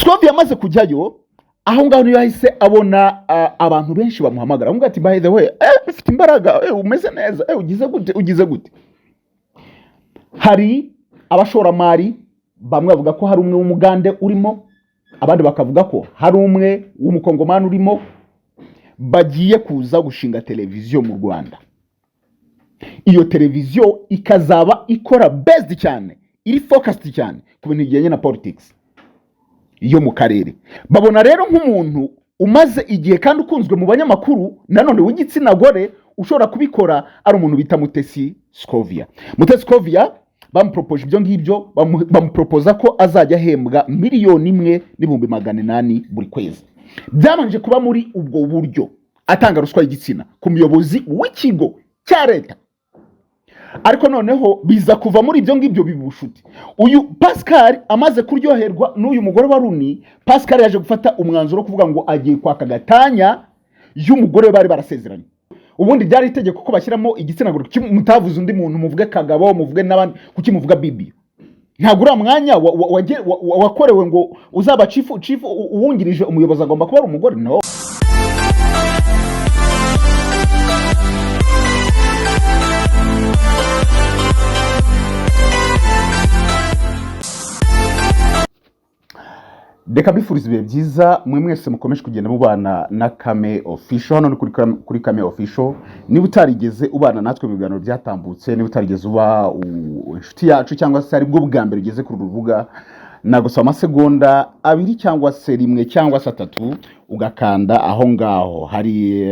Scovia amaze kujyayo, aho ngaho niyo yahise abona abantu benshi bamuhamagara, bamubwira ati: "By the way, ufite imbaraga, umeze neza, ugize gute, ugize gute." Hari abashoramari bamwe bavuga ko hari umwe w'Umugande urimo, abandi bakavuga ko hari umwe w'Umukongomani urimo, bagiye kuza gushinga televiziyo mu Rwanda. Iyo televiziyo ikazaba ikora based cyane, iri focused cyane ku bintu bijyanye na politics yo mu karere. Babona rero nk'umuntu umaze igihe kandi ukunzwe mu banyamakuru, nanone w'igitsina gore, ushobora kubikora, ari umuntu bita Mutesi Scovia. Mutesi Scovia bamuporopoje ibyo ngibyo, bamuporopoza ko azajya ahembwa 1,800,000 buri kwezi. Byabanje kuba muri ubwo buryo, atanga ruswa y'igitsina ku muyobozi w'ikigo cya leta, ariko noneho biza kuva muri ibyo ngibyo biba ubushuti. Uyu Pascal amaze kuryoherwa n'uyu mugore wa Runi, Pascal yaje gufata umwanzuro wo kuvuga ngo agiye kwaka gatanya y'umugore we bari barasezeranye. Ubundi byari itegeko ko bashyiramo igitsina gore. Kuki mutavuze undi muntu? Muvuge Kagabo, muvuge n'abandi, kuki muvuga Bibi? Ntabwo uriya mwanya wakorewe ngo uzaba chief uwungirije umuyobozi agomba kuba ari umugore, no. Reka mbifuriza ibihe byiza mwe mwese mukomeje kugenda mubana na Kame Official. Hano ni kuri Kame Official. Niba utarigeze ubana natwe mu biganiro byatambutse, niba utarigeze uba inshuti yacu, cyangwa se aribwo bwa mbere ugeze kuri uru rubuga, nagusaba amasegonda 2 cyangwa se 1 cyangwa se 3, ugakanda aho ngaho hari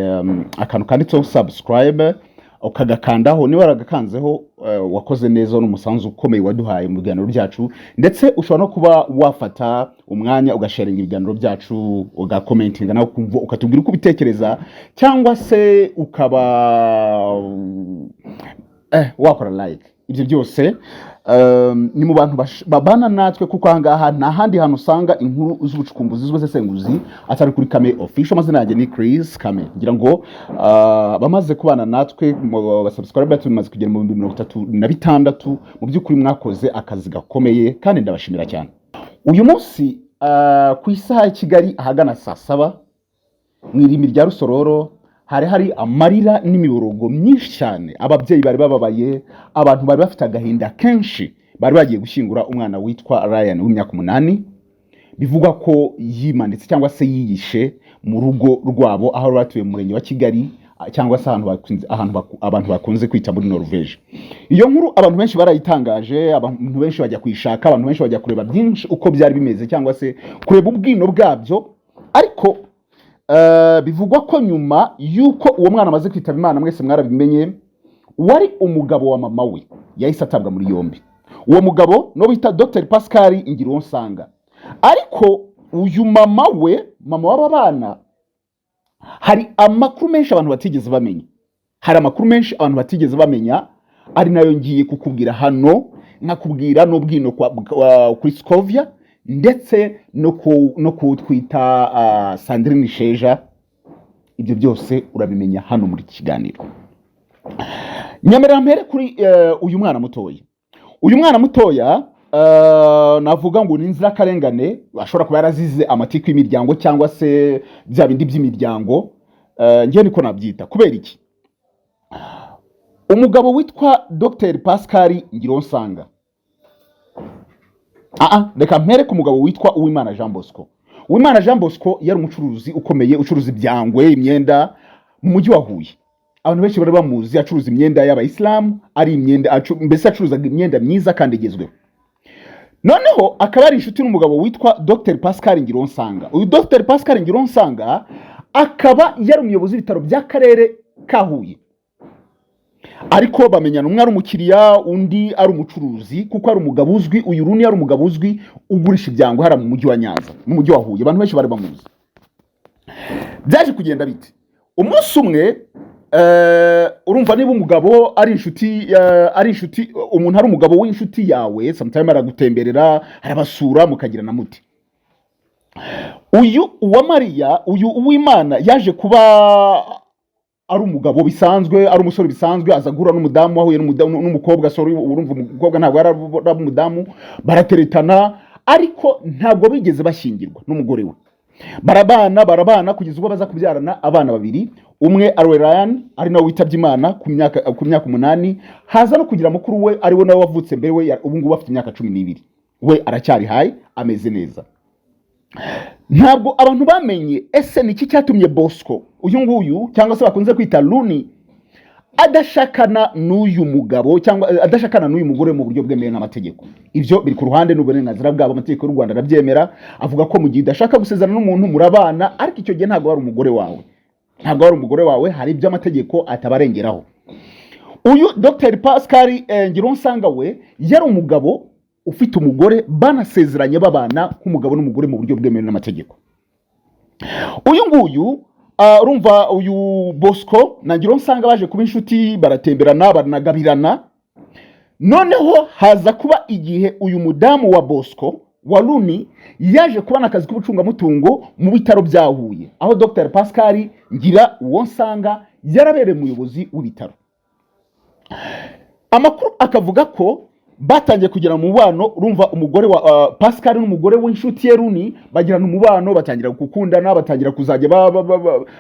akantu kanditseho subscribe, ukagakandaho. Niba waragakanzeho, wakoze neza, n'umusanzu ukomeye waduhaye mu biganiro byacu. Ndetse ushobora no kuba wafata umwanya ugasharinga ibiganiro byacu, ugakomentinga nawe ukumva, ukatubwira uko ubitekereza, cyangwa se ukaba wakora like. Ibyo byose ni mu bantu babana natwe, kuko aha ngaha nta handi hantu usanga inkuru z'ubucukumbuzi, z'ubusesenguzi, atari kuri Kame Official. Amazina yanjye ni Chris Kame. Ngira ngo bamaze kubana natwe mu basubscribe, tumaze kugera mu 36,000. Mu by'ukuri mwakoze akazi gakomeye kandi ndabashimira cyane. Uyu munsi ku isaha ya Kigali ahagana saa 7, mu irimbi rya Rusororo hari hari amarira n'imiborogo myinshi cyane. Ababyeyi bari bababaye, abantu bari bafite agahinda kenshi. Bari bagiye gushyingura umwana witwa Ryan w'imyaka 8, bivugwa ko yimanitse cyangwa se yiyishe mu rugo rwabo aho bari batuye mu murenge wa Kigali, cyangwa se ahantu abantu bakunze kwita muri Norvège. Iyo nkuru abantu benshi barayitangaje, abantu benshi bajya kuyishaka, abantu benshi bajya kureba byinshi uko byari bimeze, cyangwa se kureba ubwino bwabyo. Ariko bivugwa ko nyuma y'uko uwo mwana amaze kwitaba Imana, mwese mwarabimenye, wari umugabo wa mama we yahise atabwa muri yombi. Uwo mugabo no bita Dr Pascal Ngiruwonsanga. Ariko uyu mama we, mama w'aba bana, hari amakuru menshi abantu batigeze bamenya, hari amakuru menshi abantu batigeze bamenya, ari nayo ngiye kukubwira hano, nkakubwira n'ubwino kuri Scovia, ndetse no kutwita Sandrine Sheja. Ibyo byose urabimenya hano muri iki kiganiro. Nyemerera mpere kuri uyu mwana mutoya. Uyu mwana mutoya, navuga ngo ni inzirakarengane, ashobora kuba yarazize amatiku y'imiryango cyangwa se bya bindi by'imiryango, njyewe niko nabyita. Kubera iki? Umugabo witwa Dr Pascal Ngironsanga, reka mpere ku mugabo witwa Uwimana Jean Bosco. Uwimana Jean Bosco yari umucuruzi ukomeye, ucuruza ibyangwe, imyenda mu mujyi wa Huye. Abantu benshi bari bamuzi acuruza imyenda y'Abayisilamu, ari imyenda mbese acuruzaga imyenda myiza kandi igezweho. Noneho akaba ari inshuti n'umugabo witwa Dr Pascal Ngironsanga. Uyu Dr Pascal Ngironsanga akaba yari umuyobozi w'ibitaro by'akarere ka Huye, ariko bamenyana umwe ari umukiriya, undi ari umucuruzi, kuko ari umugabo uzwi. Uyu Runi ari umugabo uzwi ugurisha ibyangwe hariya mu mujyi wa Nyanza, mu mujyi wa Huye, abantu benshi bari bamuzi. Byaje kugenda bite? Umunsi umwe, urumva niba umugabo ari inshuti, ari inshuti, umuntu ari umugabo w'inshuti yawe, sometime aragutemberera, arabasura, mukagira na muti. Uyu uwa Mariya, uyu Uwimana, yaje kuba ari umugabo bisanzwe, ari umusore bisanzwe, aza guhura n'umudamu, ahuye n'umukobwa, sorry, urumva umukobwa ntabwo yari ari umudamu, barateretana. Ariko ntabwo bigeze bashyingirwa n'umugore we. Barabana, barabana kugeza ubwo baza kubyarana abana babiri, umwe ari we Ryan, ari nawe witabye Imana ku myaka 8. Haza no kugira mukuru we, ari we nawe wavutse mbere we, ubu ngubu afite imyaka 12, we aracyari hayi, ameze neza. Ntabwo abantu bamenye ese ni iki cyatumye Bosco uyu nguyu, cyangwa se bakunze kwita Runi, adashakana n'uyu mugabo cyangwa adashakana n'uyu mugore mu buryo bwemewe n'amategeko. Ibyo biri ku ruhande, n'uburenganzira bwabo, amategeko y'u Rwanda arabyemera, avuga ko mu gihe udashaka gusezerana n'umuntu murabana, ariko icyo gihe ntabwo wari umugore wawe, ntabwo wari umugore wawe, hari ibyo amategeko atabarengeraho. Uyu Dr Pascal Ngiruwonsanga we yari umugabo ufite umugore, banasezeranye, babana nk'umugabo n'umugore mu buryo bwemewe n'amategeko. Uyu nguyu urumva, uyu Bosco na Ngiruwonsanga baje kuba inshuti, baratemberana, baranagabirana. Noneho haza kuba igihe uyu mudamu wa Bosco, wa Runi, yaje kubona akazi k'ubucungamutungo mu bitaro bya Huye, aho Dr Pascal Ngiruwonsanga yarabereye umuyobozi w'ibitaro. Amakuru akavuga ko batangiye kugira umubano. Urumva, umugore wa Pascal n'umugore w'inshuti ye Runi bagirana umubano, batangira gukundana, batangira kuzajya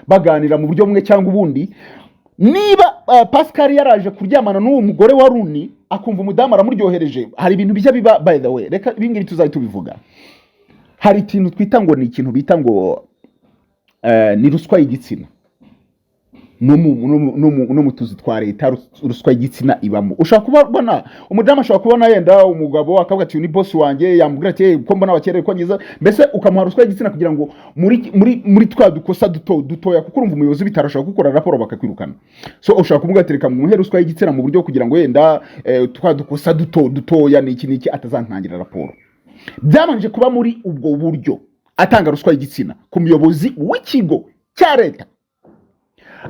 baganira mu buryo bumwe cyangwa ubundi. Niba Pascal yaraje kuryamana n'uwo mugore wa Runi, akumva umudamu aramuryohereje, hari ibintu bijya biba. By the way, reka ibi ngibi tuzajya tubivuga. Hari ikintu twita ngo ni ikintu bita ngo ni ruswa y'igitsina. No mu tuzi twa leta ruswa y'igitsina ibamo. Ushobora kubona umudamu, ashobora kubona yenda umugabo akavuga ati: "Uyu ni boss wanjye." Yamubwira ati: "Hey, ko mbona abakereye, ko ngiza," mbese ukamuha ruswa y'igitsina kugira ngo muri twa dukosa duto dutoya, kuko urumva umuyobozi w'ibitaro ashobora gukora raporo bakakwirukana. So ushobora kuvuga ati: "Reka muhe ruswa y'igitsina mu buryo kugira ngo yenda twa dukosa duto dutoya n'iki n'iki atazantangira raporo." Byabanje kuba muri ubwo buryo, atanga ruswa y'igitsina ku muyobozi w'ikigo cya leta,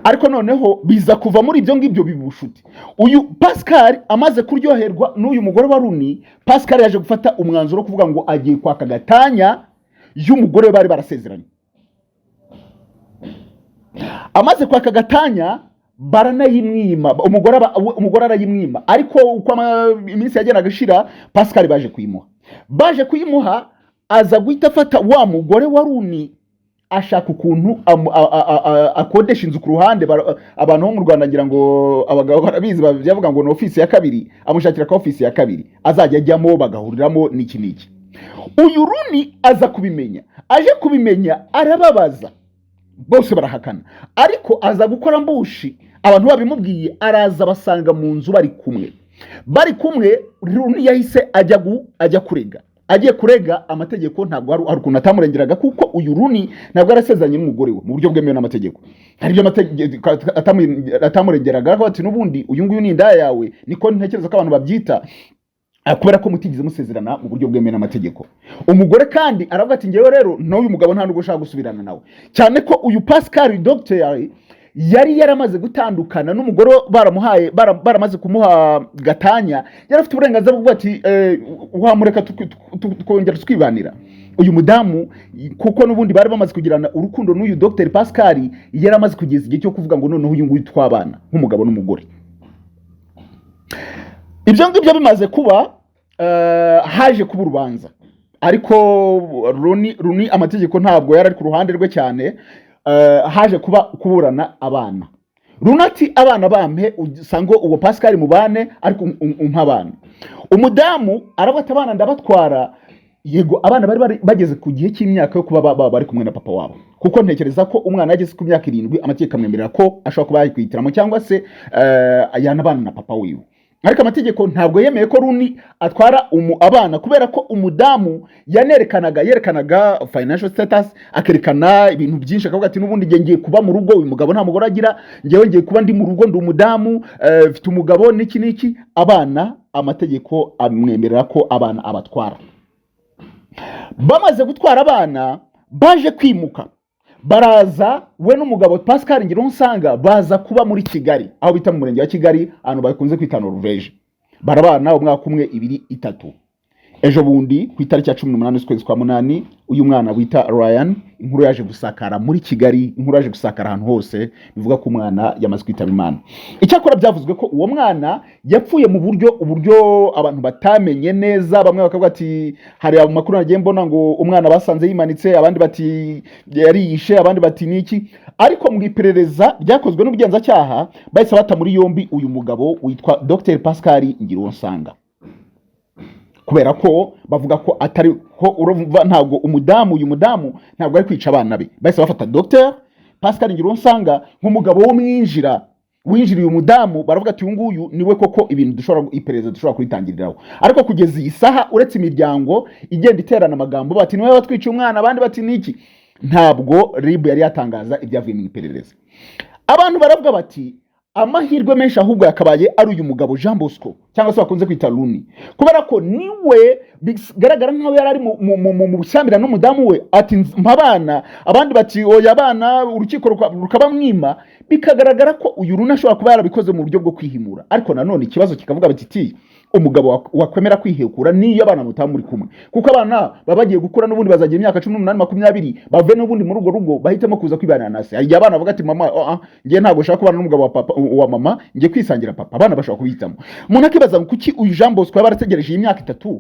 ariko noneho biza kuva muri ibyo ngibyo biba ubushuti. Uyu Pascal amaze kuryoherwa n'uyu mugore wa Runi, Pascal yaje gufata umwanzuro wo kuvuga ngo agiye kwaka gatanya y'umugore we bari barasezeranye. Amaze kwaka gatanya baranayimwima, umugore arayimwima. Ariko uko iminsi yagendaga ishira, Pascal baje kuyimuha. Baje kuyimuha, aza guhita afata wa mugore wa Runi, ashaka ukuntu akodesha inzu ku ruhande. Abantu bo mu Rwanda, ngira ngo abagabo barabizi, bavuga ngo ni ofisi ya kabiri. Amushakira ka ofisi ya kabiri azajya ajyamo, bagahuriramo n'iki n'iki. Uyu Runi aza kubimenya. Aje kubimenya arababaza, bose barahakana, ariko aza gukora ambush. Abantu babimubwiye, araza basanga mu nzu bari kumwe, bari kumwe. Runi yahise ajya kurega. Agiye kurega, amategeko ntabwo hari ukuntu atamurengeraga, kuko uyu Runi ntabwo yarasezeranye n'umugore we mu buryo bwemewe n'amategeko. Hari ibyo amategeko atamurengeraga, ko ati: "N'ubundi uyu nguyu ni indaya yawe," niko ntekereza ko abantu babyita. Kubera ko mutigeze musezerana mu buryo bwemewe n'amategeko. Umugore kandi aravuga ati: "Ngewe rero n'uyu mugabo nta nubwo ushaka gusubirana nawe," cyane ko uyu Pascal Docteur yari yaramaze gutandukana n'umugore we, baramuhaye baramaze kumuha gatanya, yari afite uburenganzira bwo kuvuga ati: "Wamureka tukongera tukibanira." Uyu mudamu, kuko n'ubundi bari bamaze kugirana urukundo n'uyu Dr Pascal, yari amaze kugeza igihe cyo kuvuga ngo noneho uyu nguyu twabana nk'umugabo n'umugore. Ibyo ngibyo bimaze kuba, haje kuba urubanza, ariko Runi amategeko ntabwo yari ari ku ruhande rwe cyane. Haje kuba kuburana abana. Runi ati: "Abana bampe, usanga uwo Pascal mubane, ariko umpe abana." Umudamu aravuga ati: "Abana ndabatwara." Yego, abana bari bageze ku gihe cy'imyaka yo kuba bari kumwe na papa wabo, kuko ntekereza ko umwana yageze ku myaka 7, amategeko amwemerera ko ashobora kuba yakwihitiramo cyangwa se yanabana na papa wiwe. Ariko amategeko ntabwo yemeye ko Runi atwara abana, kubera ko umudamu yanerekanaga, yerekanaga financial status, akerekana ibintu byinshi, akavuga ati: "N'ubundi ngiye ngiye kuba mu rugo, uyu mugabo nta mugore agira, ngewe ngiye kuba ndi mu rugo, ndi umudamu, mfite umugabo," n'iki n'iki. Abana, amategeko amwemerera ko abana abatwara. Bamaze gutwara abana, baje kwimuka, baraza, we n'umugabo Pascal Ngiruwonsanga, baza kuba muri Kigali, aho bita mu murenge wa Kigali, ahantu bakunze kwita Norvege. Barabana umwaka umwe, 2, 3. Ejo bundi ku itariki ya 18 z'ukwezi kwa munani, uyu mwana wita Ryan, inkuru yaje gusakara muri Kigali, inkuru yaje gusakara ahantu hose, bivuga ko umwana yamaze kwitaba Imana. Icyakora byavuzwe ko uwo mwana yapfuye mu buryo uburyo abantu batamenye neza. Bamwe bakavuga ati hari amakuru nagiye mbona ngo umwana basanze yimanitse, abandi bati yariyishe, abandi bati niki. Ariko mu iperereza ryakozwe n'ubugenzacyaha bahise bata muri yombi uyu mugabo witwa Dr Pascal Ngiruwonsanga, kubera ko bavuga ko atari ko urumva ntabwo umudamu, uyu mudamu ntabwo ari kwica abana be. Bahise bafata Dr Pascal Ngiruwonsanga nk'umugabo w'umwinjira winjiriye umudamu, baravuga ati uyu nguyu niwe koko ibintu dushobora, iperereza dushobora kuritangiriraho. Ariko kugeza iyi saha, uretse imiryango igenda iterana amagambo bati niwe watwiciye umwana, abandi bati niki, ntabwo RIB yari yatangaza ibyavuye mu iperereza. Abantu baravuga bati amahirwe menshi ahubwo yakabaye ari uyu mugabo Jean Bosco, cyangwa se bakunze kwita Runi, kubera ko niwe bigaragara nk'aho yari ari mu bushyamirane n'umudamu we, ati mpa abana, abandi bati oya abana, urukiko rukabamwima. Bikagaragara ko uyu Runi ashobora kuba yarabikoze mu buryo bwo kwihimura. Ariko nanone ikibazo kikavuga bati ti umugabo wakwemera kwihekura niyo abana mutaba muri kumwe, kuko abana baba bagiye gukura n'ubundi bazagira imyaka 18, 20, bave n'ubundi muri urwo rugo bahitemo kuza kwibanira na se. Hari igihe abana bavuga ati mama, oh, ah, ngiye ntabwo nshaka kubana n'umugabo wa papa, wa mama, ngiye kwisangira papa. Abana bashobora kubihitamo. Umuntu akibaza ngo kuki uyu Jean Bosco yaba yarategereje iyi myaka 3,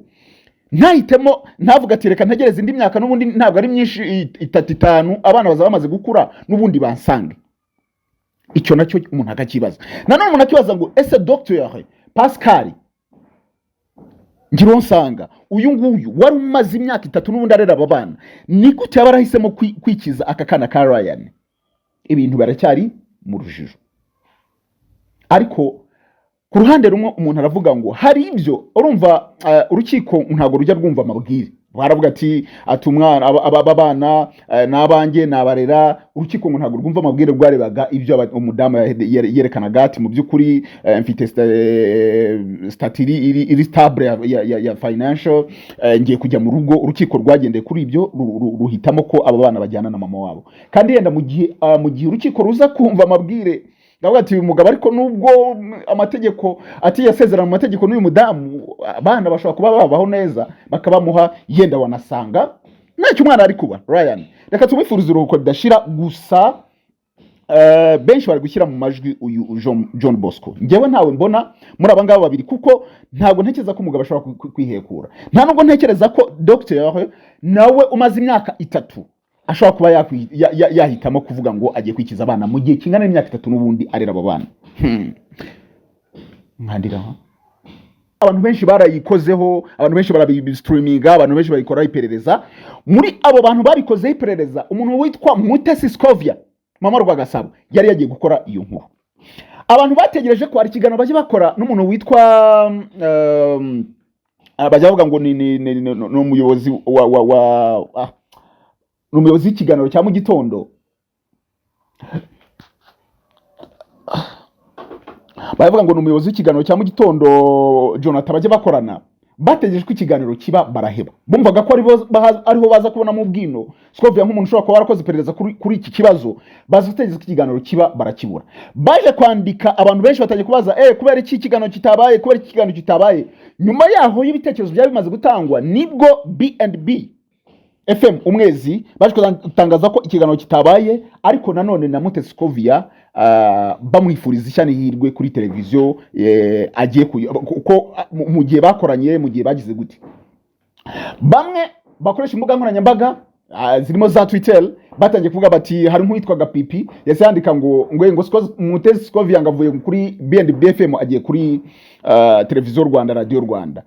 ntahitemo, ntavuga ati reka ntegereze indi myaka, n'ubundi ntabwo ari myinshi, 3, 5, abana bazaba bamaze gukura n'ubundi bansange. Icyo nacyo umuntu akakibaza. Nanone umuntu akibaza ngo ese Dr Pascal Ngiruwonsanga, uyu nguyu wari umaze imyaka 3 n'ubundi arera aba bana, ni gute yaba yarahisemo kwikiza aka kana ka Ryan? Ibintu baracyari mu rujijo. Ariko ku ruhande rumwe umuntu aravuga ngo hari ibyo urumva, urukiko ntabwo rujya rwumva amabwire. Baravuga ati umwana aba bana n'abanjye nabarera. Urukiko ngo ntabwo rwumva amabwire, rwarebaga ibyo umudamu yerekanaga ati mu by'ukuri mfite status iri stable ya financial, ngiye kujya mu rugo. Urukiko rwagendeye kuri ibyo, ruhitamo ko aba bana bajyana na mama wabo. Kandi yenda mu gihe urukiko ruza kumva amabwire, ndavuga ati uyu mugabo ariko nubwo amategeko ati yasezerana mu mategeko n'uyu mudamu, abana bashobora kuba babaho neza bakabamuha, yenda wanasanga ntacyo umwana ari kuba Ryan. Reka tumwifurize iruhuko ridashira. Gusa benshi bari gushyira mu majwi uyu John Bosco. Njyewe ntawe mbona muri aba ngaba babiri, kuko ntabwo ntekereza ko umugabo ashobora kwihekura. Nta nubwo ntekereza ko Dr nawe umaze imyaka 3 ashobora kuba yahitamo kuvuga ngo agiye kwikiza abana mu gihe kingana n'imyaka 3 n'ubundi arera abo bana. Nkandiraho abantu benshi barayikozeho, abantu benshi barabistreaminga, abantu benshi bayikoraho iperereza. Muri abo bantu babikozeho iperereza, umuntu witwa Mutesi Scovia, Mama Rwagasabo, yari yagiye gukora iyo nkuru. Abantu bategereje ko hari ikiganiro bajya bakora n'umuntu witwa bajya bavuga ngo ni umuyobozi wa ni umuyobozi w'ikiganiro cya mu gitondo. Baravuga ngo ni umuyobozi w'ikiganiro cya mu gitondo Jonathan bajya bakorana. Bategereje ko ikiganiro kiba baraheba. Bumvaga ko ariho baza kubonamo ubwino Scovia nk'umuntu ushobora kuba warakoze iperereza kuri iki kibazo. Baza gutegereza ko ikiganiro kiba barakibura. Baje kwandika, abantu benshi batangiye kubaza kubera iki ikiganiro kitabaye, kubera iki ikiganiro kitabaye. Nyuma yaho y'ibitekerezo byari bimaze gutangwa, nibwo B&B FM Umwezi baje gutangaza ko ikiganiro kitabaye, ariko nanone na Mutesi Scovia bamwifuriza ishya n'ihirwe kuri televiziyo agiye kuko mu gihe bakoranye, mu gihe bagize gute. Bamwe bakoresha imbuga nkoranyambaga zirimo za Twitter batangiye kuvuga bati hari nk'uwitwaga Pipi yahise yandika ngo Mutesi Scovia ngo avuye kuri B&B FM agiye kuri televiziyo Rwanda, Radiyo Rwanda.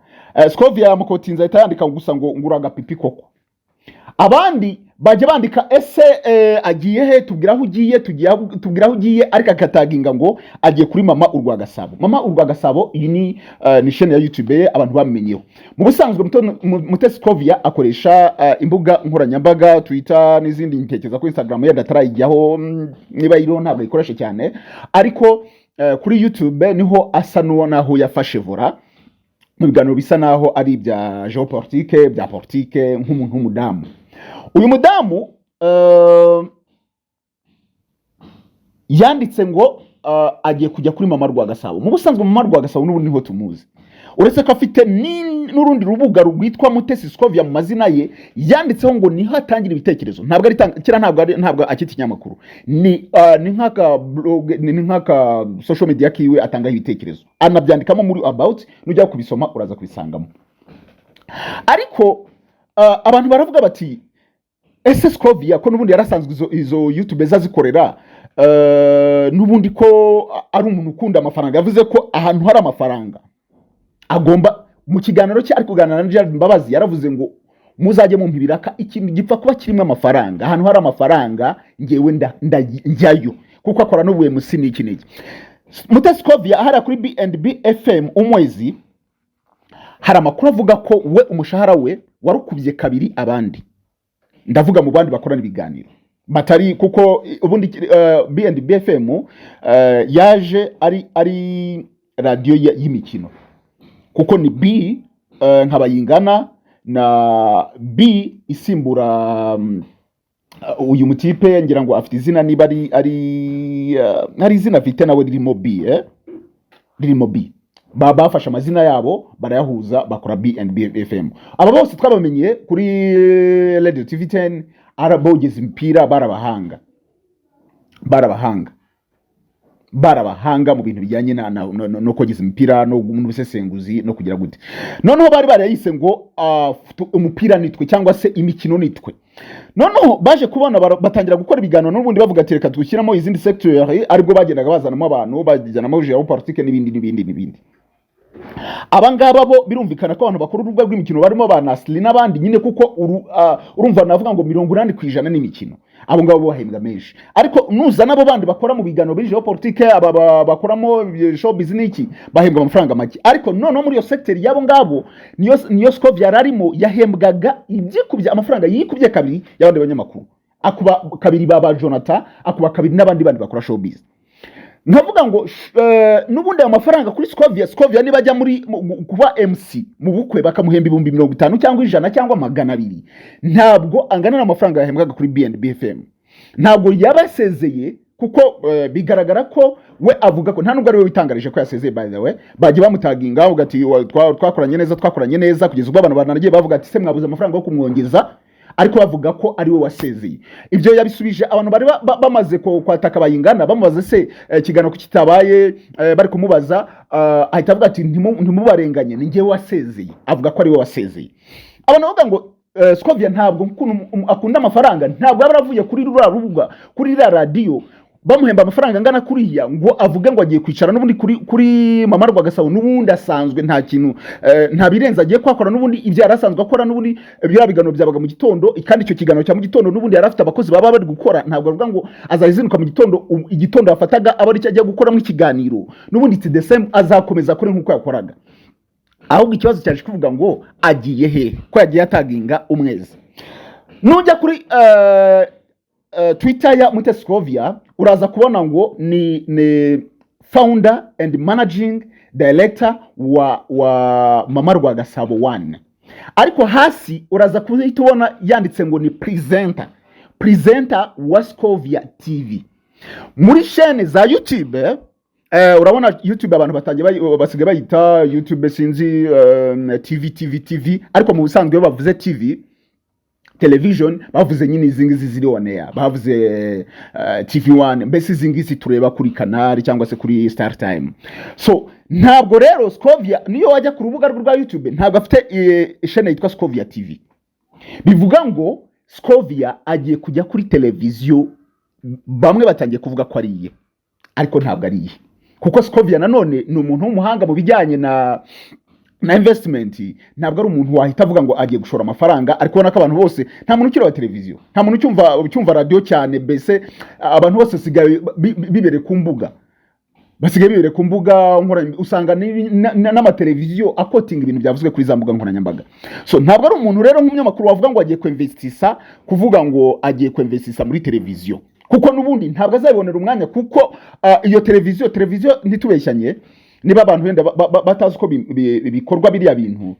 Scovia yamukotinze ahita yandika gusa ngo nguraga Pipi koko. Abandi bajya bandika ese agiye he, tubwira aho ugiye, tubwira aho ugiye, ariko akataginga ngo agiye kuri Mama Urwagasabo. Mama Urwagasabo iyi ni chaîne ya YouTube ye abantu bamenyeho. Mu busanzwe Mutesi Scovia akoresha imbuga nkoranyambaga Twitter n'izindi, ntekereza ko Instagram yenda atarayijyaho, niba iriho ntabwo ayikoresha cyane, ariko kuri YouTube niho asa n'uwo naho yafashe volant mu biganiro bisa naho ari ibya géopolitique, bya politike, nk'umuntu w'umudamu. Uyu mudamu yanditse ngo agiye kujya kuri Mama Rwagasabo. Mu busanzwe Mama Rwagasabo n'ubu niho tumuzi. Uretse ko afite n'urundi rubuga rwitwa Mutesi Scovia mu mazina ye, yanditseho ngo niho atangira ibitekerezo. Ntabwo ari kiriya, ntabwo akita ikinyamakuru, ni nk'aka blog, ni nk'aka social media kiwe atangaho ibitekerezo, anabyandikamo muri about. Nujya kubisoma uraza kubisangamo. Ariko abantu baravuga bati: "Ese Scovia ko n'ubundi yarasanzwe izo YouTube azikorera, n'ubundi ko ari umuntu ukunda amafaranga?" Yavuze ko ahantu hari amafaranga agomba, mu kiganiro cye ari kuganira na Gerard Mbabazi, yaravuze ngo: "Muzajye mumpa ibiraka, ikintu gipfa kuba kirimo amafaranga, ahantu hari amafaranga ngewe njyayo," kuko akora n'ubu MC n'iki n'iki. Mutesi Scovia hariya kuri B&B FM Umwezi, hari amakuru avuga ko we umushahara we warukubye kabiri abandi. Ndavuga mu bandi bakorana ibiganiro batari, kuko ubundi B&B FM yaje ari radiyo y'imikino, kuko ni B nka Bayingana na B isimbura uyu mutipe, ngira ngo afite izina, niba ari hari izina afite nawe ririmo B, ririmo B. Bafashe amazina yabo barayahuza, bakora B&B FM. Aba bose twabamenye kuri Radio TV 10, arabogeza imipira, barabahanga mu bintu bijyanye na no kogeza imipira no n'ubusesenguzi no kugira gute. Noneho bari barayise ngo umupira nitwe cyangwa se imikino nitwe. Noneho baje kubona batangira gukora ibiganiro n'ubundi, bavuga ati: "Reka dushyiramo izindi secteur." Aribwo bagendaga bazanamo abantu, bajyanamo géopolitique n'ibindi n'ibindi n'ibindi. Aba ngaba bo birumvikana ko abantu bakora urubuga rw'imikino barimo ba Nasli n'abandi nyine, kuko urumva navuga ngo 80% n'imikino. Abo ngabo bo bahembwa menshi, ariko nuza n'abo bandi bakora mu biganiro biri géopolitique, aba bakoramo showbiz n'iki, bahembwa amafaranga make. Ariko noneho muri iyo secteur y'abo ngabo niyo Scovia yari arimo, yahembwaga ibyikubye, amafaranga yikubye kabiri y'abandi banyamakuru, akuba kabiri ba Jonathan, akuba kabiri n'abandi bandi bakora showbiz. Nkavuga ngo n'ubundi ayo mafaranga kuri Scovia, Scovia niba ajya muri kuba MC mu bukwe bakamuhemba 50,000 cyangwa 100 cyangwa 200, ntabwo angana n'amafaranga yahembwaga kuri B&B FM. Ntabwo yaba yasezeye, kuko bigaragara ko we avuga ko nta nubwo ari we witangarije ko yasezeye. By the way, bagiye bamutaginga bavuga ati: "Twakoranye neza, twakoranye neza," kugeza ubwo abantu banagiye bavuga ati: "Se mwabuze amafaranga yo kumwongeza?" Ariko bavuga ko ari we wasezeye. Ibyo yabisubije abantu bari bamaze kwataka Bayingana, bamubaza se ikiganiro ko kitabaye, bari kumubaza, ahita avuga ati: "Ntimubarenganye, ni njyewe wasezeye." Avuga ko ari we wasezeye. Abantu bavuga ngo Scovia ntabwo ukuntu akunda amafaranga, ntabwo yaba yaravuye kuri ruriya rubuga, kuri ririya radiyo bamuhemba amafaranga angana kuriya, ngo avuge ngo agiye kwicara n'ubundi kuri Mama Rwagasabo. N'ubundi asanzwe nta kintu, nta birenze agiye kuhakora. N'ubundi ibyo yari asanzwe akora, n'ubundi biriya biganiro byabaga mu gitondo, kandi icyo kiganiro cya mu gitondo n'ubundi yari afite abakozi baba bari gukora. Ntabwo avuga ngo azazinduka mu gitondo, igitondo yafataga aba aricyo ajya gukoramo ikiganiro. N'ubundi it's the same, azakomeza akore nk'uko yakoraga. Ahubwo ikibazo cyaje kuvuga ngo agiye hehe, ko yagiye ataginga Umwezi? Nujya kuri Twitter ya Mutesi Scovia, uraza kubona ngo ni founder and managing director wa Mama Rwagasabo One, ariko hasi uraza kuhita ubona yanditse ngo ni presenter wa Scovia TV muri chaîne za YouTube. Urabona YouTube abantu batangiye basigaye bayita YouTube, sinzi, TV TV TV, ariko mu busanzwe iyo bavuze TV, television, bavuze nyine izi ngizi ziri on air, bavuze TV One, mbese izi ngizi tureba kuri Canal cyangwa se kuri Star Time. So ntabwo rero Scovia, niyo wajya ku rubuga rwe rwa YouTube, ntabwo afite chaîne yitwa Scovia TV. Bivuga ngo Scovia agiye kujya kuri televiziyo. Bamwe batangiye kuvuga ko ari iye, ariko ntabwo ari iye, kuko Scovia nanone ni umuntu w'umuhanga mu bijyanye na investment. Ntabwo ari umuntu wahita avuga ngo agiye gushora amafaranga. Ariko ubona ko abantu bose, nta muntu ukireba televiziyo, nta muntu ucyumva radiyo cyane. Mbese abantu bose basigaye bibereye ku mbuga, basigaye bibereye ku mbuga usanga n'amateleviziyo akotinga ibintu byavuzwe kuri za mbuga nkoranyambaga. So ntabwo ari umuntu rero nk'umunyamakuru wavuga ngo agiye kwinvestisa, kuvuga ngo agiye kwinvestisa muri televiziyo, kuko n'ubundi ntabwo azabibonera umwanya, kuko iyo televiziyo, ntitubeshyanye, niba abantu wenda batazi uko bikorwa biriya bintu,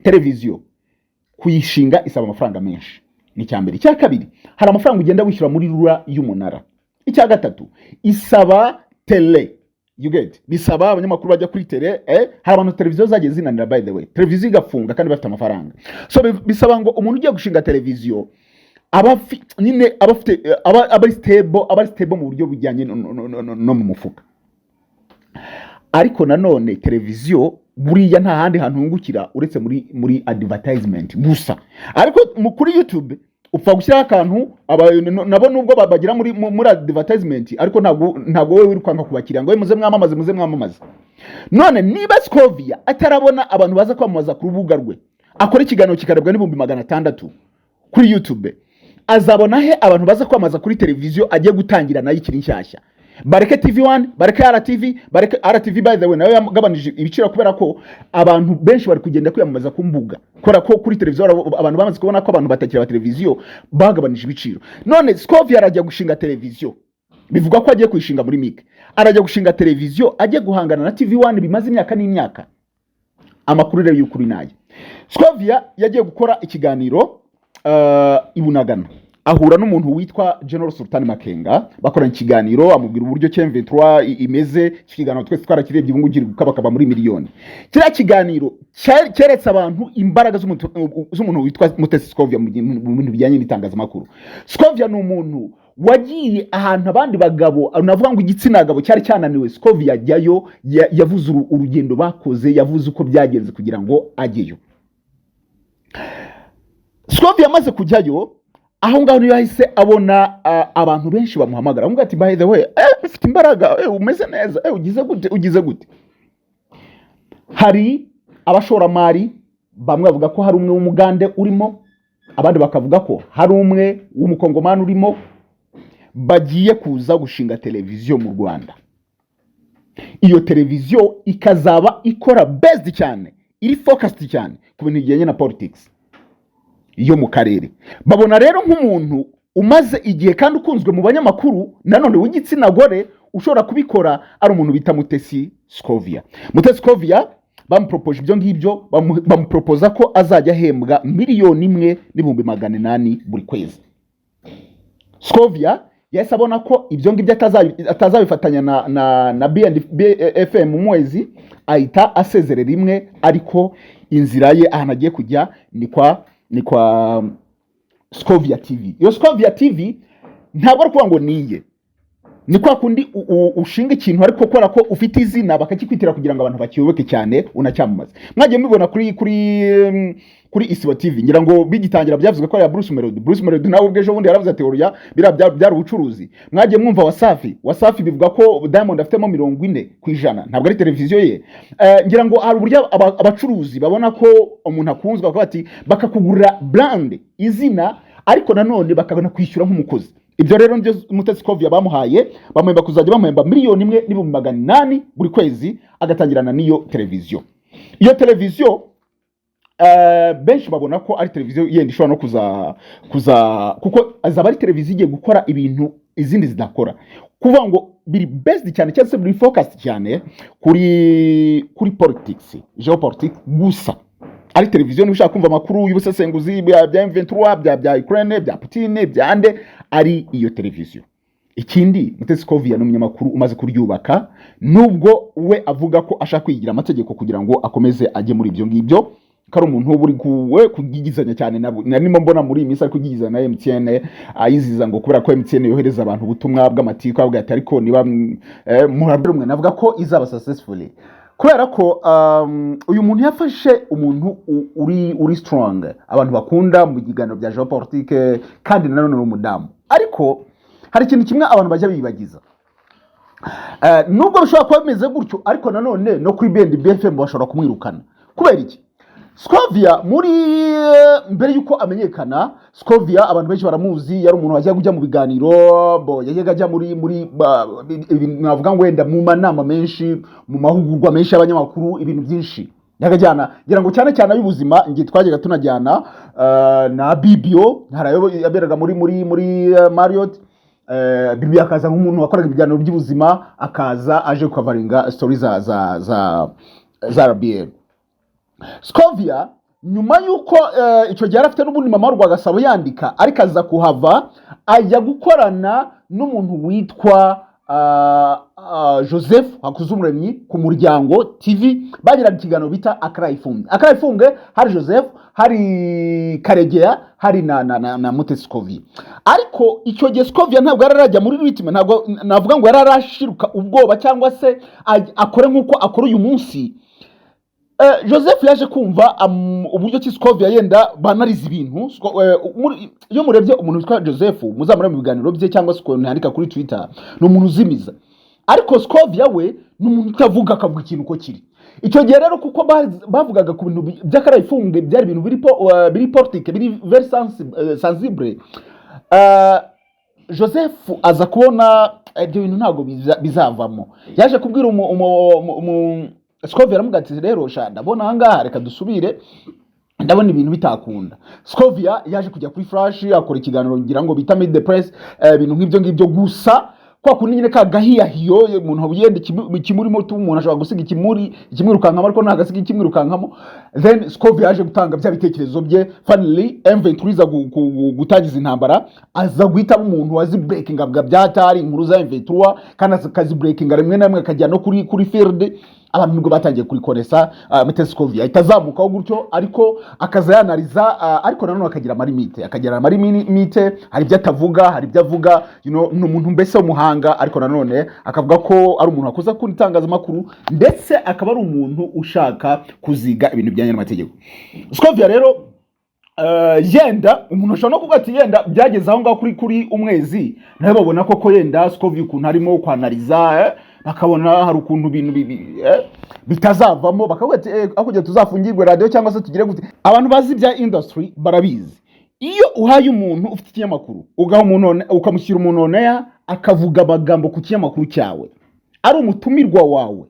televiziyo kuyishinga isaba amafaranga menshi, ni icya mbere. Icya kabiri, hari amafaranga ugenda wishyura muri RURA y'umunara. Icya gatatu, isaba tele You get? Bisaba abanyamakuru bajya kuri tele. Hari abantu televiziyo zagiye zinanira, by the way, televiziyo igafunga kandi bafite amafaranga. So bisaba ngo umuntu ugiye gushinga televiziyo aba nyine aba afite aba ari stable mu buryo bujyanye no mu mufuka. Ariko nanone televiziyo buriya nta handi hantu wungukira uretse muri advertisement gusa. Ariko kuri YouTube upfa gushyiraho akantu, nabo nubwo bagira muri advertisement, ariko ntabwo wowe wirukanka ku bakiriya ngo: "We, muze mwamamaze, muze mwamamaze." None niba Scovia atarabona abantu baza kwamamaza ku rubuga rwe, akora ikiganiro kikarebwa n'600,000 kuri YouTube, azabona he abantu baza kwamamaza kuri televiziyo agiye gutangira nayo ikiri nshyashya? Bareke TV 1, bareke RTV, bareke RTV. By the way, nayo yagabanije ibiciro kubera ko abantu benshi bari kugenda kwiyamamaza ku mbuga, kubera ko kuri televiziyo abantu bamaze kubona ko abantu batakira televiziyo, bagabanije ibiciro. None Scovia arajya gushinga televiziyo, bivugwa ko agiye kuyishinga muri MIC, arajya gushinga televiziyo agiye guhangana na TV 1 bimaze imyaka n'imyaka. Amakuru rero y'ukuri nayo, Scovia yagiye gukora ikiganiro i Bunagana, ahura n'umuntu witwa General Sultan Makenga, bakorana ikiganiro, amubwira uburyo M23 imeze. Iki kiganiro twese twarakirebye, ubu ngubu kiri gukabakaba muri miliyoni. Kiriya kiganiro cyeretse abantu imbaraga z'umuntu witwa Mutesi Scovia mu bintu bijyanye n'itangazamakuru. Scovia ni umuntu wagiye ahantu abandi bagabo, navuga ngo igitsina gabo cyari cyananiwe, Scovia ajyayo. Yavuze urugendo bakoze, yavuze uko byagenze kugira ngo ajyeyo. Scovia amaze kujyayo, aho ngaho niyo yahise abona abantu benshi bamuhamagara, bamubwira ati: "By the way, ufite imbaraga, umeze neza, ugize gute, ugize gute." Hari abashoramari bamwe bavuga ko hari umwe w'Umugande urimo, abandi bakavuga ko hari umwe w'Umukongomani urimo, bagiye kuza gushinga televiziyo mu Rwanda. Iyo televiziyo ikazaba ikora based cyane, iri focused cyane ku bintu bijyanye na politics yo mu karere. Babona rero nk'umuntu umaze igihe kandi ukunzwe mu banyamakuru, nanone w'igitsina gore ushobora kubikora, ari umuntu bita Mutesi Scovia. Mutesi Scovia bamuporopoje ibyo ngibyo, bamuporopoza ko azajya ahembwa 1,800,000 buri kwezi. Scovia yahise abona ko ibyo ngibyo atazabifatanya na B&B FM mu mwezi, ahita asezerera rimwe. Ariko inzira ye, ahantu agiye kujya ni kwa Scovia TV. Iyo Scovia TV ntabwo ari ukuvuga ngo niye, ni kwa kundi ushinga ikintu, ariko kubera ko ufite izina bakakikwitira kugira ngo abantu bakiyoboke cyane, unacyamamaze. Mwagiye mubibona kuri Isibo TV, ngira ngo bigitangira byavuzwe ko ari iya Bruce Melody. Bruce Melody nawe ubwe ejo bundi yaravuze ati: "Oya, biriya byari ubucuruzi." Mwagiye mwumva Wasafi. Wasafi bivuga ko Diamond afitemo 40%, ntabwo ari televiziyo ye. Ngira ngo hari uburyo abacuruzi babona ko umuntu akunzwe, bakavuga ati, bakakugurira brand, izina, ariko nanone bakabona kwishyura nk'umukozi. Ibyo rero nibyo Mutesi Scovia bamuhaye, bamuhemba kuzajya bamuhemba 1,800,000 buri kwezi, agatangirana n'iyo televiziyo. Iyo televiziyo benshi babona ko ari televiziyo yenda ishobora no kuza, kuko azaba ari televiziyo igiye gukora ibintu izindi zidakora, kuvuga ngo biri based cyane cyangwa se biri focused cyane kuri politics, geopolitics gusa. Ari televiziyo niba ushaka kumva amakuru y'ubusesenguzi bya M23, bya Ukraine, bya Putin, bya ande, ari iyo televiziyo. Ikindi, Mutesi Scovia ni umunyamakuru umaze kuryubaka, nubwo we avuga ko ashaka kwigira amategeko kugira ngo akomeze ajye muri ibyo ngibyo, ko ari umuntu uba uri we kugigizanya cyane nabo. Narimo mbona muri iyi minsi ari kugigizanya na MTN, ayiziza ngo kubera ko MTN yohereza abantu ubutumwa bw'amatiku, avuga ati: "Ariko niba murabwe." Navuga ko izaba successfully kubera ko uyu muntu yafashe umuntu uri strong, abantu bakunda mu biganiro bya geopolitique, kandi nanone ni umudamu. Ariko hari ikintu kimwe abantu bajya bibagiza. Nubwo bishobora kuba bimeze gutyo, ariko nanone no kuri B&B FM bashobora kumwirukana. Kubera iki? Scovia muri mbere y'uko amenyekana, Scovia abantu benshi baramuzi, yari umuntu wajyaga ujya mu biganiro, bo yajyaga ajya muri navuga ngo wenda mu manama menshi, mu mahugurwa menshi y'abanyamakuru, ibintu byinshi yajyaga, ngira ngo cyane cyane ay'ubuzima. Ngiye twajyaga tunajyana na Bibio, hari ayo yaberaga muri Marriott. Bibi akaza nk'umuntu wakoraga ibiganiro by'ubuzima, akaza aje gukavaringa story za RBA. Scovia nyuma y'uko icyo gihe yari afite n'ubundi Mama Rwagasabo yandika, ariko aza kuhava ajya gukorana n'umuntu witwa Joseph Hakuzumuremyi ku Muryango TV, bagiraga ikiganiro bita Akarayifunge. Akarayifunge hari Joseph, hari Karegeya, hari na Mutesi Scovia. Ariko icyo gihe Scovia ntabwo yari arajya muri rythme, ntabwo navuga ngo yari arashiruka ubwoba cyangwa se akore nk'uko akora uyu munsi. Joseph yaje kumva uburyo ki Scovia yenda banariza ibintu. Iyo murebye umuntu witwa Joseph, muzamure mu biganiro bye cyangwa se ukuntu yandika kuri Twitter, ni umuntu uzimiza. Ariko Scovia we ni umuntu utavuga, akavuga ikintu uko kiri. Icyo gihe rero, kuko bavugaga ku bintu by'akarayifunge, byari ibintu biri politique, biri very sensible. Joseph aza kubona ibyo bintu ntabwo bizavamo. Yaje kubwira Scovia, aramubwira ati: "Rero sha, ndabona ahangaha reka dusubire, ndabona ibintu bitakunda." Scovia yaje kujya kuri Flash, akora ikiganiro ngira ngo bita Meet the Press, ibintu nk'ibyo ngibyo. Gusa kwa kundi nyine ka gahiyahiyo umuntu yenda ikimurimo tu, umuntu ashobora gusiga ikimuri ikimwirukankamo, ariko ntabwo asiga ikimwirukankamo. Then Scovia yaje gutanga bya bitekerezo bye. Finally M23 iza gutangiza intambara, aza guhitamo umuntu wazi breaking bwa byatari inkuru za M23, kandi akazi breaking rimwe na rimwe akajya no kuri field. Abantu nibwo batangiye kurikoresa. Mutesi Scovia ahita azamukaho gutyo, ariko akaza yanariza, ariko nanone akagira amalimite, akagira amalimite. Hari ibyo atavuga, hari ibyo avuga. Ni umuntu mbese w'umuhanga, ariko nanone akavuga ko ari umuntu wakoze akunda itangazamakuru, ndetse akaba ari umuntu ushaka kuziga ibintu bijyanye n'amategeko. Scovia rero, yenda umuntu ashobora no kuvuga ati yenda byageze aho ngaho kuri Umwezi, nawe babona koko yenda Scovia ukuntu arimo kwanariza, bakabona hari ukuntu ibintu bitazavamo, bakavuga ati aho kugira tuzafungirwe radiyo cyangwa se tugire gute. Abantu bazi ibya industry barabizi: iyo uhaye umuntu ufite ikinyamakuru, ugaha umuntu ukamushyira umuntu on air, akavuga amagambo ku kinyamakuru cyawe, ari umutumirwa wawe,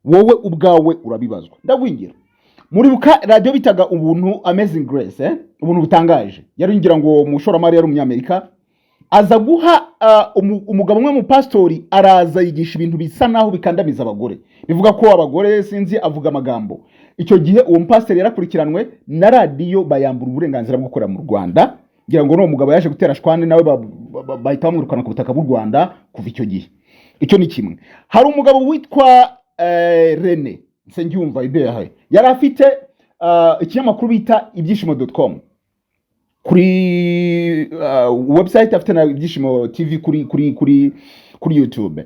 wowe ubwawe urabibazwa. Ndagwingira, muribuka radiyo bitaga Ubuntu, Amazing Grace, eh? Ubuntu butangaje. Yari ngira ngo umushoramari yari umunyamerika, aza guha umugabo umwe mu pastori, araza yigisha ibintu bisa naho bikandamiza abagore, bivuga ko abagore, sinzi, avuga amagambo. Icyo gihe uwo mupasiteri yarakurikiranwe na radiyo, bayambura uburenganzira bwo gukorera mu Rwanda. Ngira ngo n'uwo mugabo yaje gutera shwane nawe, bahita bamwirukana ku butaka bw'u Rwanda kuva icyo gihe. Icyo ni kimwe. Hari umugabo witwa Rene Nsengiyumva Ibehe, yari afite ikinyamakuru bita ibyishimo.com kuri website, afite na Ibyishimo TV kuri YouTube.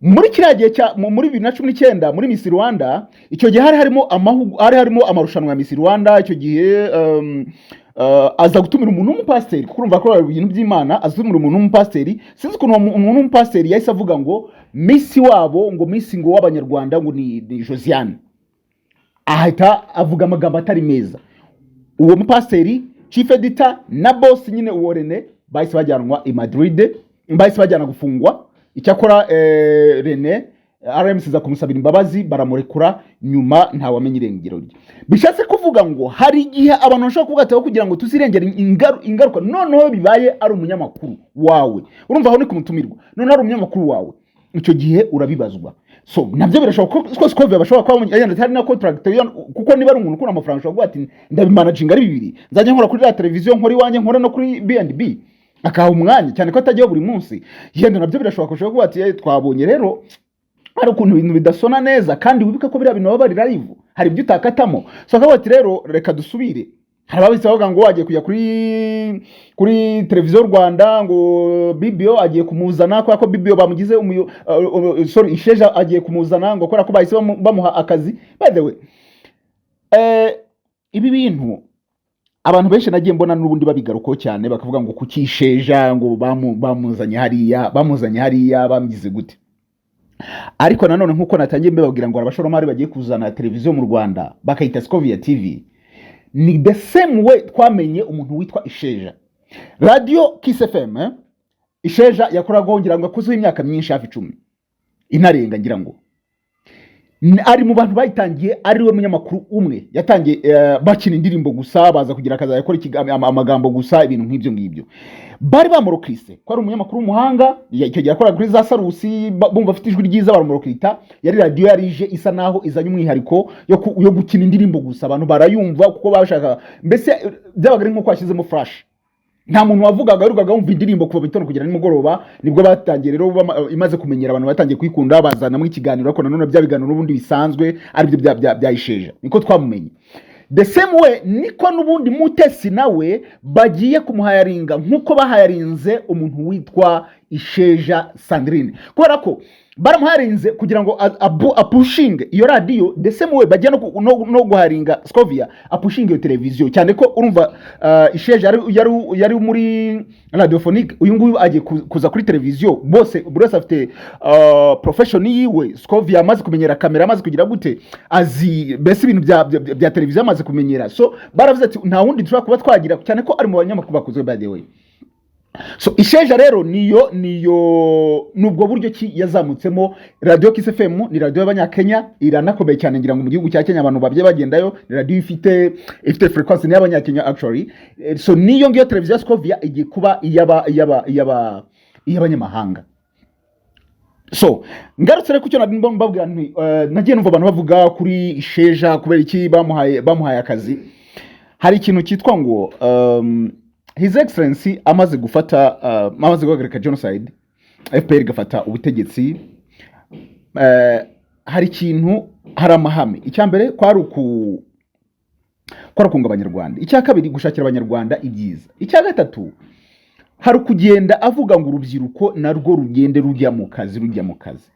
Muri kiriya gihe cya muri 2019, muri Miss Rwanda, icyo gihe hari harimo amarushanwa ya Miss Rwanda. Icyo gihe aza gutumira umuntu w'umupasiteri, kuko urumva ko ibintu by'Imana, aza gutumira umuntu w'umupasiteri. Sinzi ukuntu uwo umuntu w'umupasiteri yahise avuga ngo Miss wabo, ngo Miss ngo w'Abanyarwanda ngo ni Josiane, ahita avuga amagambo atari meza. Uwo mupasiteri, chief editor na boss nyine uwo Rene, bahise bajyanwa i Madrid, bahise bajyana gufungwa. Icyakora Rene, RMC iza kumusabira imbabazi, baramurekura. Nyuma ntawamenya irengero rye. Bishatse kuvuga ngo hari igihe abantu bashobora kuvuga ati aho kugira ngo tuzirengere ingaruka, noneho bibaye ari umunyamakuru wawe, urumva aho ni kumutumirwa, noneho ari umunyamakuru wawe, icyo gihe urabibazwa. So nabyo birashoboka ko Scovia bashobora kuba yenda hari na contract kuko niba ari umuntu ukura amafaranga, ashobora kuvuga ati ndabimanaginga ari bibiri, nzajya nkora kuri ya televiziyo, nkora iwanjye, nkora no kuri B&B, akaha umwanya cyane ko atajyaho buri munsi. Yenda nabyo birashoboka, ushobora kuvuga ati: "Twabonye rero hari ukuntu ibintu bidasona neza." Kandi wibuke ko biriya bintu baba bari live, hari ibyo utakatamo. So akavuga ati: "Rero reka dusubire." Hari ababise bavuga ngo agiye kujya kuri Televiziyo Rwanda, ngo BBO agiye kumuzana kubera ko BBO bamugize sorry, Isheja agiye kumuzana ngo kubera ko bahise bamuha akazi. By the way, ibi bintu abantu benshi nagiye mbona n'ubundi babigarukaho cyane, bakavuga ngo kuki Isheja ngo bamuzanye hariya, bamuzanye hariya, bamugize gute. Ariko nanone nk'uko natangiye mbibabwira ngo hari abashoramari bagiye kuzana televiziyo mu Rwanda bakayita Scovia TV, ni the same way twamenye umuntu witwa Isheja. Radiyo Kiss FM, eh? Isheja yakoraga, ngira ngo akozeho imyaka myinshi, hafi 10 inarenga. Ngira ngo ari mu bantu bayitangiye, ari we munyamakuru umwe yatangiye, bakina indirimbo gusa, baza kugira akazi akora amagambo gusa, ibintu nk'ibyo ngibyo. Bari bamurokrise ko ari umunyamakuru w'umuhanga. Icyo gihe yakoraga kuri za Sarusi, bumva afite ijwi ryiza, baramurokirita. Yari radiyo yari ije isa naho izanye umwihariko yo gukina indirimbo gusa, abantu barayumva kuko bashaka, mbese byabaga ari nk'uko washyizemo flash. Nta muntu wavugaga, wirirwaga wumva indirimbo kuva mu gitondo kugera nimugoroba. Nibwo batangiye rero imaze kumenyera, abantu batangiye kuyikunda, bazanamo ikiganiro, ariko nanone bya biganiro n'ubundi bisanzwe aribyo bya Isheja, niko twamumenye. The same way niko n'ubundi Mutesi nawe bagiye kumuhayaringa nk'uko bahayarinze umuntu witwa Isheja Sandrine, kubera ko baramuhayarinze kugira ngo apushinge iyo radiyo. The same way bagiye no guhayaringa Scovia apushinge iyo televiziyo, cyane ko urumva Isheja yari muri radiophonique, uyu nguyu agiye kuza kuri televiziyo. Bose, buri wese afite profession yiwe. Scovia amaze kumenyera kamera, amaze kugira gute, azi mbese ibintu bya televiziyo amaze kumenyera. So baravuze ati nta wundi dushobora kuba twagira, cyane ko ari mu banyamakuru bakozwe, by the way. So Isheja rero niyo nubwo buryo ki yazamutsemo. Radiyo Kiss FM ni radiyo y'Abanyakenya, iranakomeye cyane, ngira ngo mu gihugu cya Kenya abantu babye bagendayo. Ni radiyo ifite frequency ni y'Abanyakenya actually. So niyo ngiyo televiziyo ya Scovia igiye kuba iy'abanyamahanga. So ngarutse rero ku cyo nari mbabwira nti nagiye numva abantu bavuga kuri Isheja, kubera iki bamuhaye akazi. Hari ikintu cyitwa ngo His Excellency amaze gufata, amaze guhagarika genocide, FPR igafata ubutegetsi, hari ikintu, hari amahame. Icya mbere kwari ukunga Abanyarwanda, icya kabiri gushakira Abanyarwanda ibyiza, icya gatatu hari ukugenda avuga ngo urubyiruko narwo rugende rujya mu kazi, rujya mu kazi.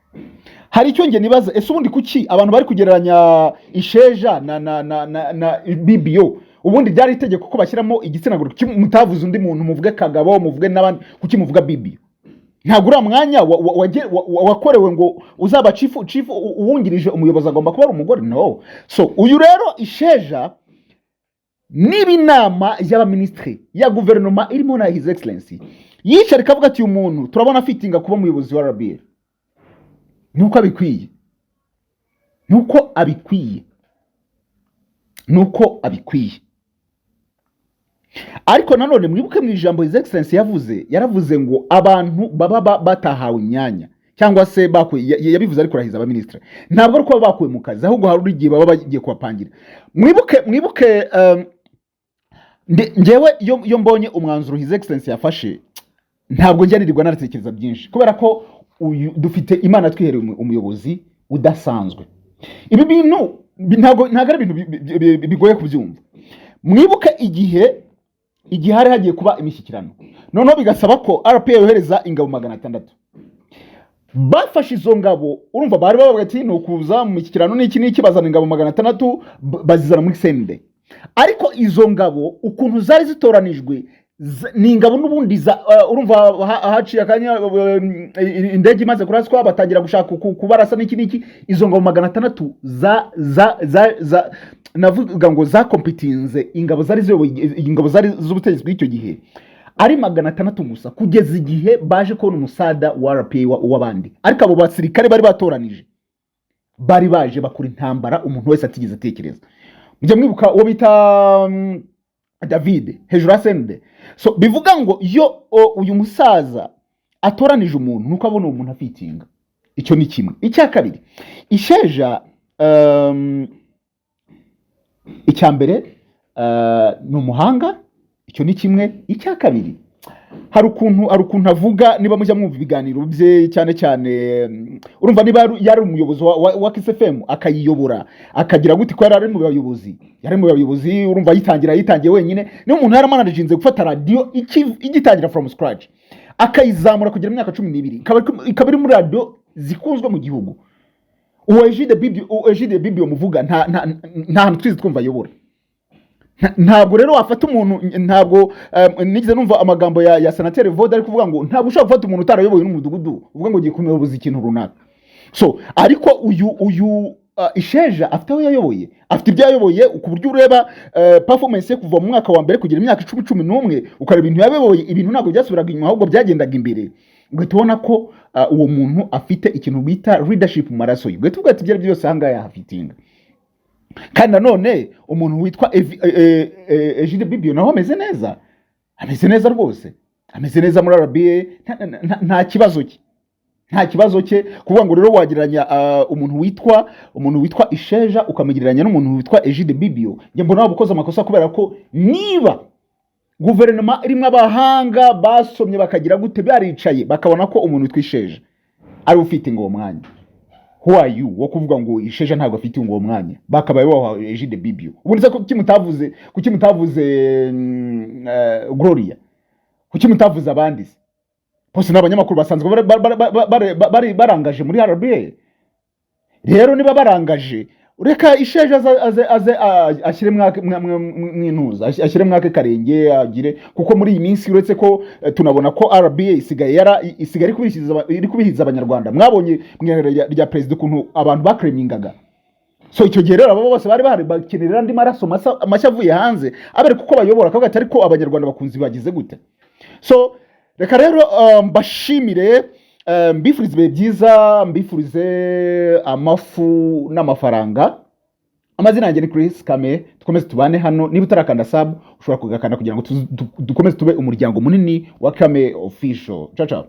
Hari icyo nge nibaza: ese ubundi kuki abantu bari kugereranya Isheja na BBO? Ubundi byari itegeko ko bashyiramo igitsina gore? Kuki mutavuze undi muntu, muvuge Kagabo, muvuge n'abandi? Kuki muvuga BBO? Ntabwo uriya mwanya wakorewe ngo uzaba chief uwungirije umuyobozi agomba kuba ari umugore. No, so uyu rero Isheja, niba inama y'abaminisitiri ya guverinoma irimo na His Excellency yicara ikavuga ati uyu muntu turabona afitinga kuba umuyobozi wa RBA, nuko abikwiye, nuko abikwiye, nuko abikwiye. Ariko nanone mwibuke mu ijambo His Excellency yavuze, yaravuze ngo abantu baba batahawe imyanya cyangwa se bakuye, yabivuze ari kurahiza abaminisitiri, ntabwo ari kuba bakuwe mu kazi, ahubwo hari igihe baba bagiye kubapangira. Mwibuke, njyewe iyo mbonye umwanzuro His Excellency yafashe, ntabwo njya nirirwa naratekereza byinshi, kubera ko uyu dufite Imana twihereye umuyobozi udasanzwe. Ibi bintu ntabwo ari ibintu bigoye kubyumva. Mwibuke igihe hari hagiye kuba imishyikirano, noneho bigasaba ko RPA yohereza ingabo 600. Bafashe izo ngabo, urumva bari bavuga ati ni ukuza mu mishyikirano n'iki n'iki, bazana ingabo 600, bazizana muri CND. Ariko izo ngabo ukuntu zari zitoranijwe, ni ingabo n'ubundi za urumva haciye akanya, indege imaze kuraswa, batangira gushaka kubarasa n'iki n'iki. Izo ngabo 600 za navuga ngo zakompitinze ingabo zari ziyoboye, ingabo zari z'ubutegetsi bw'icyo gihe ari 600 gusa, kugeza igihe baje kubona umusada wa RPA w'abandi. Ariko abo basirikare bari batoranije bari baje bakora intambara umuntu wese atigeze atekereza. Mujya mwibuka uwo bita David hejuru ya CND. So bivuga ngo iyo uyu musaza atoranije umuntu, nuko abona uwo muntu afitinga. Icyo ni kimwe. Icya kabiri, Isheja, icya mbere ni umuhanga, icyo ni kimwe. Icya kabiri, hari ukuntu avuga, niba mujya mwumva ibiganiro bye cyane cyane, urumva niba yari umuyobozi wa Kiss FM, akayiyobora, akagira gute, ko yari ari mu bayobozi, yari mu bayobozi, urumva yitangira, yitangiye wenyine. Niba umuntu yaramanaginze gufata radiyo igitangira from scratch, akayizamura kugera mu myaka 12, ikaba iri muri radiyo zikunzwe mu gihugu, uwo Egide Bibio, uwo Egide Bibio muvuga, nta hantu twize twumva ayobora. Ntabwo rero wafata umuntu, ntabwo nigeze numva amagambo ya senateri Voda ari kuvuga ngo ntabwo ushobora gufata umuntu utarayoboye n'umudugudu uvuga ngo ugiye kumuyoboza ikintu runaka. So ariko uyu Isheja afite aho yayoboye, afite ibyo yayoboye, ku buryo ureba performance ye kuva mu mwaka wa mbere kugera imyaka 10, 11, ukareba ibintu yayoboye, ibintu ntabwo byasubiraga inyuma, ahubwo byagendaga imbere, ugahita ubona ko uwo muntu afite ikintu bita leadership mu maraso ye, ugahita uvuga ati ibyo ari byo byose aha ngaha yahafitinga. Kandi nanone umuntu witwa Egide Bibio nawe ameze neza, ameze neza rwose, ameze neza muri RBA, nta kibazo cye, nta kibazo cye. Kuvuga ngo rero wagereranya umuntu witwa Isheja ukamugereranya n'umuntu witwa Egide Bibio, njye mbona waba ukoze amakosa, kubera ko niba Guverinoma irimo abahanga basomye, bakagira gute, baricaye bakabona ko umuntu witwa Isheja ari ufite ngo uwo mwanya. Who are you wo kuvuga ngo Isheja ntabwo afite ngo uwo mwanya? Bakabaye baha Egide Bibio. Ubundi se kuki mutavuze Gloria? Kuki mutavuze abandi se? Bose ni abanyamakuru basanzwe bari barangaje muri RBA. Rero niba barangaje, reka Isheja aze ashyire mwintuza, ashyire mwake karenge agire, kuko muri iyi minsi uretse ko tunabona ko RBA isigaye iri kubihiza Abanyarwanda. Mwabonye mu iherero rya perezida ukuntu abantu bakeremingaga. So icyo gihe rero abo bose bari bahari bakenera andi maraso mashya avuye hanze, abereka uko bayobora, akavuga ati: "Ariko Abanyarwanda bakunzi bagize gute?" So reka rero mbashimire, mbifurize ibihe byiza, mbifurize amafu n'amafaranga. Amazina yanjye ni Chris Kame. Dukomeze tubane hano. Niba utarakanda sub, ushobora kugakanda kugira ngo dukomeze tube umuryango munini wa Kame Official. Ciao ciao.